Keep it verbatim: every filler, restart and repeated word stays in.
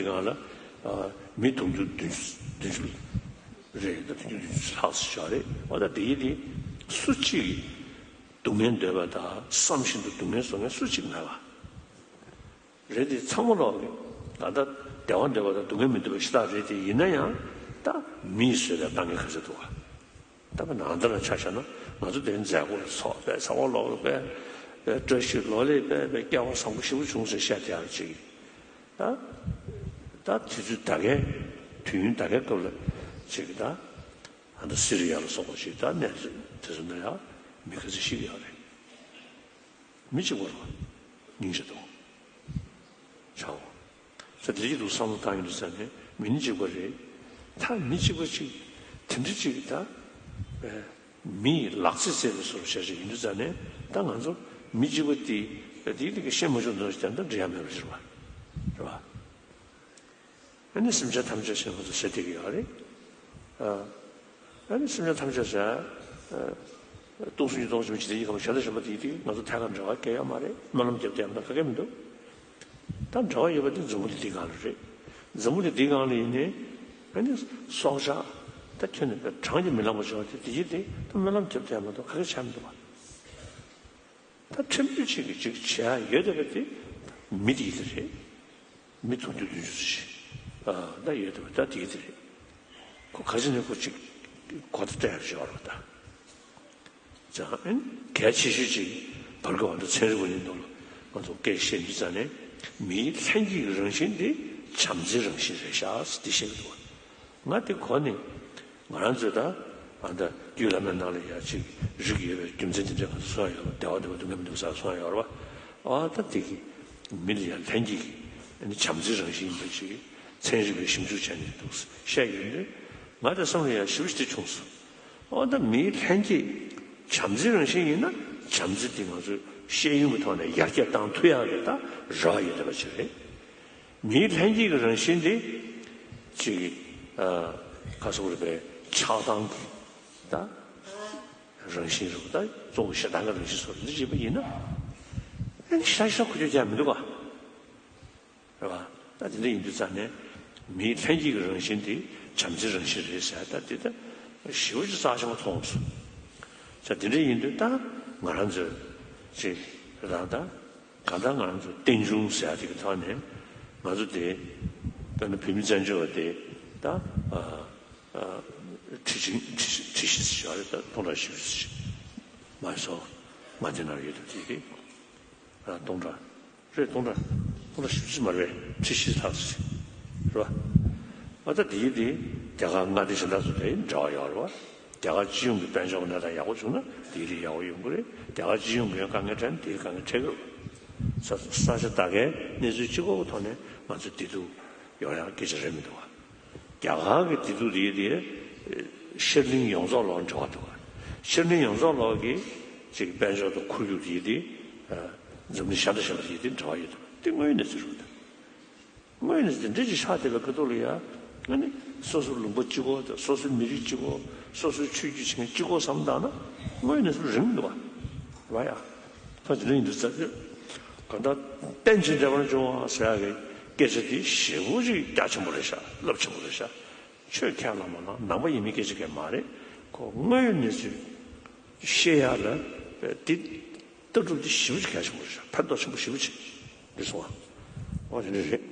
སྒང་ལ་མི་དུང་ཕྱུར་བདུན་ཅུ་བདུན་ཅུ་རེད། ད་དུང་ཕྱུར་བདུན་ཅུ་ལྷག་ཙམ་ཞིག་རེད། འོ་ད་དེ་ཡི་དེ་སུ་གཅིག་གིས་སྡུག་བསྔལ་འདོད་པ་དང་བསམ་བཞིན་དུ་སྡུག་བསྔལ་བཟོ་མཁན་སུ་གཅིག་མེད་པ་རེད། དེ་ཚང་མ་ལོག་གི་ད་ལྟ་བདེ་བ་འདོད་པ་དང་སྡུག་བསྔལ་མི་འདོད་པ་ཤ་སྟག་རེད། དེ་ཡིན་ན་ཡང་ད་མིས་བཟོས་པའི་དཀའ་ངལ་ག་ཚོད་འདུག་ག་ད་པ་ནང་ལྟར་ལ་ཆ་བཞག་ན་ང་ཚོ་དེ་མཛད་སྒོ་ལ་ཚོགས་པའི་ཚ་བ་ལོག་པའི་པའི་བཀྲ་ཤིས་ལོ་ལེགས་པའི་པའི་སྐལ་བ་བཟང་པོ་ཞེ་པོ་བྱུང་ཟེར་བཤད་དེ་ཡང་ཅིག་ད་ད་དུས་ཚོད་ད་གའི་དུས་ཡུན་ད་གའི་སྐབས་ལ་ཅིག་ད་ཨ་ད་སི་རི་ཡ་ལ་སོགས་པ་ཞིག་ད་གནས་དེ་ཚོ་ན་ཡང་མི་ཁ་ཚ་ཤི་གི་ཡོད་རེད། མི་གཅིག་པ་རེད་པ། སྙིང་རྗེ་དང་། བྱའོ། ས་དེ་གཅིག་ཏུ་བསམ་བློ་བཏང་ཡོང་དུས་ཙ་ནས་མི་ནི་གཅིག་པ་རེད། ད་མི་གཅིག་པ་གཅིག་དེ་འདྲ་གཅིག་ད་མིའི་ལག་རྩེད་རྩེད་པའི་བཟོ་འདྲ་བྱས་བྱས་ཡིན་དུས་ཙ་ནས་ད་ང་ཚོ་མི་གཅིག་པ་དེ་དེ་དེ་གི་ཤེས་མ་བྱུང་ཚོ་ཞིག་ད་འདྲ་འདྲ་ཡ་མེད་པ་ཞིག་རེད་པ། རེད་པ། ཨ་ནི་སེམས་ཅན་ཐམས་ཅད་ཟེར་ང་ཚོ་ཟེར་བསྡད་ཀྱི་ཡོད་རེད། ཨ་ཨ་ནི་སེམས་ཅན་ཐམས་ཅད་ཟེར། སྟོང་གསུམ་གྱི་སྟོང་གསུམ་ཇི་ལྟ་བའི་ཁམས་གཞན་དང་གཞན་པ་དེ་ཡི་དེ་ང་ཚོ་ཐད་ཀར་འབྲེལ་བ་སྐྱེ་ཡོད་མ་རེད། སྨོན་ལམ་རྒྱབ་བསྡད་ཡོད་མ་གཏོགས་ག་གེ་མི་འདུག་ད་འབྲེལ་བ་ཡོད་པ་དེ་འཛམ་བུ་གླིང་འདིའི་སྒང་ལ་རེད། འཛམ་བུ་གླིང་འདིའི་སྒང་ལ་ཡིན་ནའི་ཨ་ནི་སྲོག་ཆགས་ད་ཁྱོན་ནས་གྲངས་ཀྱིས་མི་ལང་བ་བྱུང་བ་དེ་དེ་ཡི་དེ་ད་སྨོན་ལམ་རྒྱབ་བསྡད་ཡོད་མ་གཏོགས་ག་གེ་ཆགས་མི་འདུག་བ། ད་ཕྲན་བུ་གཅིག་གིས་གཅིག་བྱེད་ཡ་ཡོད་བསྡད་པ་དེ་མི་དེ་ཡི་དེ་རེད། མི་དུང་ཕྱུར་བདུན་ཅུ་ཙམ་ཞིག་ཨ་ད་ཡོད་བསྡད་པ་ད་དེ་ཡི་དེ་རེད། ཁོ་ག་ཚོད་ནས་ཁོ་གཅིག་གོ་བརྡ་སྤྲད་ཡ་ཞིག་ཡོད་རེད་པ་ད། ཅང་ཨེ་གལ་ཆེ་ཤོས་གཅིག་བར་སྐབས་ཨ་ད་ཚན་རིག་པ་ཡིན་མདོག་ལ་ང་ཚོ་སྐད་བཤད་དུས་ཙ་ནས་མིའི་ལྷན་སྐྱེས་ཀྱི་རང་བཞིན་དེ་བྱམས་བརྩེའི་རང་བཞིན་རེད་ཤག་ཟེར་དེ་བཤད་ཀྱི་འདུག་ང་དེ་གོ་ནས་ང་རང་ཚོས་ད་ཨ་ད་རྒྱུད་བླ་མའི་ནང་ལ་ཡ་ཅིག་རིགས་ཡོད་པའི་རྒྱུ་མཚན་དེ་འདྲ་ང་ཚོ་གསུང་ཡ་ཡོད་པ། བདེ་བ་འདོད་པ་སྡུག་བསྔལ་མི་འདོད་པ་ཟེར་གསུང་ཡ་ཡོད་རེད་པ། ཨ་ད་དེ་གི་མི་ལ་ཡ་ལྷན་སྐྱེས་ཀྱི་ཨ་ནི་བྱམས་བརྩེའི་རང་བཞིན་ཡིན་པ་ཅིག་ཚན་རིག་པས་ཞིབ་འཇུག་བྱས་ནས་འདུག་བཤད་ཡོད་དུས་ང་དེ་བསམ་བློ་ཡ་ཞེ་པོ་ཞིག་དེ་བྱུང་སོང་། ཨ་ད་མིའི་ལྷན་སྐྱེས་བྱམས་བརྩེའི་རང་བཞིན་ཡིན་ན་བྱམས་བརྩེ་དེ་ང་ཚོས་ཤེས་ཡོན་གྱི་ཐོག་ནས་ཡར་རྒྱས་བཏང་ཐུབ་ཡག་གི་ད་རེ་བ་ཡོད་བསྡད་པ་ཅིག་རེད། མིའི་ལྷན་སྐྱེས་ཀྱི་རང་བཞིན་དེ་ཅིག་ཨ་ག་ཟེར་དགོས་རེད་པས། ཆགས་སྡང་གི་ད་རང་བཞིན་རེད་པ། ད་གཙོ་བོ་ཞེ་སྡང་གི་རང་བཞིན་བཟོ་འདི་བྱེད་པ་ཡིན་ན་ཨ་ནི་ཤ་ཤ་ཁུ་ཆོས་ཀྱང་མི་འདུག་ག་རེད་པ། ད་དེ་འདྲ་ཡིན་དུས་ཙ་ནས་མིའི་ལྷན་སྐྱེས་ཀྱི་རང་བཞིན་དེ་བྱམས་བརྩེའི་རང་བཞིན་རེད་ཟེར། ད་དེ་ད་ཞེ་པོ་ཅིག་རྩ་ཆེན་པོ་མཐོང་སོང་། ད་དེ་འདྲ་ཡིན་དུས་ད་ང་རང་ཚོས་ཅིག་རང་ད་གང་ལྟར་ང་རང་ཚོ་རྟེན་འབྱུང་ཟེར་ཡ་དེ་གི་ཐོག་ནས་ང་ཚོ་དེ་དཔེར་ན་བོད་མི་བཙན་བྱོལ་བ་དེ་ད་ཨ་ཨ་ཁྲི་ཆིང་ཁྲི་ཁྲི་བཞི་ཟེར་བ་རེད། ད་སྟོང་ཕྲག་བཞི་བཅུ་ཟེར་མ་སོང་། ང་དེ་ན་ཡོད་དུས་དེ་གི་ཨ་སྟོང་ཕྲག་རེད། སྟོང་ཕྲག་སྟོང་ཕྲག་བཞི་བཅུ་ཙམ་མ་རེད། ཁྲི་བཞི་ལྷག་ཙམ་རེད་པ། ཨ་ད་དེའི་དེ་རྒྱ་གར་མངའ་སྡེ་གཞན་དག་ཚོ་དེ་འབྲེལ་བ་ཡོད་རེད་པ། རྒྱ་གར་སྤྱི་ཡོངས་ཀྱི་དཔལ་འབྱོར་གྱི་གནས་སྟངས་ཡག་པོ་བྱུང་ན་དེའི་དེ་ཡག་པོ་ཡོང་གི་རེད། རྒྱ་གར་སྤྱི་ཡོངས་ཀྱི་དཀའ་ངལ་འཕྲད་ན་དེའི་དཀའ་ངལ་འཕྲད་ཀྱི་རེད་པ། ས་ས་ཆ་ད་གའི་གནས་ཚུལ་གཅིག་པོ་གི་ཐོག་ནས་ང་ཚོའི་བདེ་སྡུག་ཡོང་ཡག་སྐད་ཆ་རེད་མི་འདུག་ག་རྒྱ་གར་གྱི་བདེ་སྡུག་དེ་དེ་ཤར་གླིང་ཡོངས་རྫོགས་ལོག་འབྲེལ་བ་འདུག་ག་ཤར་གླིང་ཡོངས་རྫོགས་ལོག་གི་ཅིག་དཔལ་འབྱོར་དང་ཁོར་ཡུག་དེ་དེ་འཛམ་གླིང་གཞན་དང་གཞན་པ་དེ་དེ་འབྲེལ་བ་ཡོད་འདུག་དེ་དངོས་ཡོད་གནས་ཚུལ་རེད་འདུག་དངོས་ཡོད་གནས་ཚུལ་དེ་འདྲ་ཅིག་ཆགས་བསྡད་པའི་ཁ་ཐུག་ལ་ཡ་ཨ་ནི་སོ་སོའི་ལུང་པ་གཅིག་པོ་དང་སོ་སོའི་མི་རིགས་གཅིག་པོ་སོ་སོའི་ཆོས་བརྒྱུད་བྱེད་མཁན་གཅིག་པོ་བསམ་བཏང་ན་དངོས་ཡོད་གནས་ཚུལ་རིང་མི་འདུག་ག་རེད་པ། ཡ་ད་དེ་འདྲ་ཡིན་དུས་ཙང་གང་ལྟར་རྟེན་ཅིང་འབྲེལ་བར་འབྱུང་བ་ཟེར་ཡག་གི་སྐད་ཆ་དེ་ཞེ་པོ་ཅིག་རྒྱ་ཆེན་པོ་རེད་ཤག་རླབས་ཆེན་པོ་རེད་ཤག་ཆོས་ཁས་བླངས་མ་བླངས་ནང་པ་ཡིན་མིན་སྐད་ཆ་གང་ཡང་མ་རེད། ཁོ་དངོས་ཡོད་གནས་ཚུལ་ཤེས་ཡག་ལ་དེ་ལྟ་གྲུབ་དེ་ཞེ་པོ་ཅིག་གལ་ཆེན་པོ་རེད་ཤག་ཕན་ཐོགས་ཆེན་པོ་ཞེ་པོ་ཅིག་རེད་སོང་ཨ། འོ་དེ་འདྲ་རེད།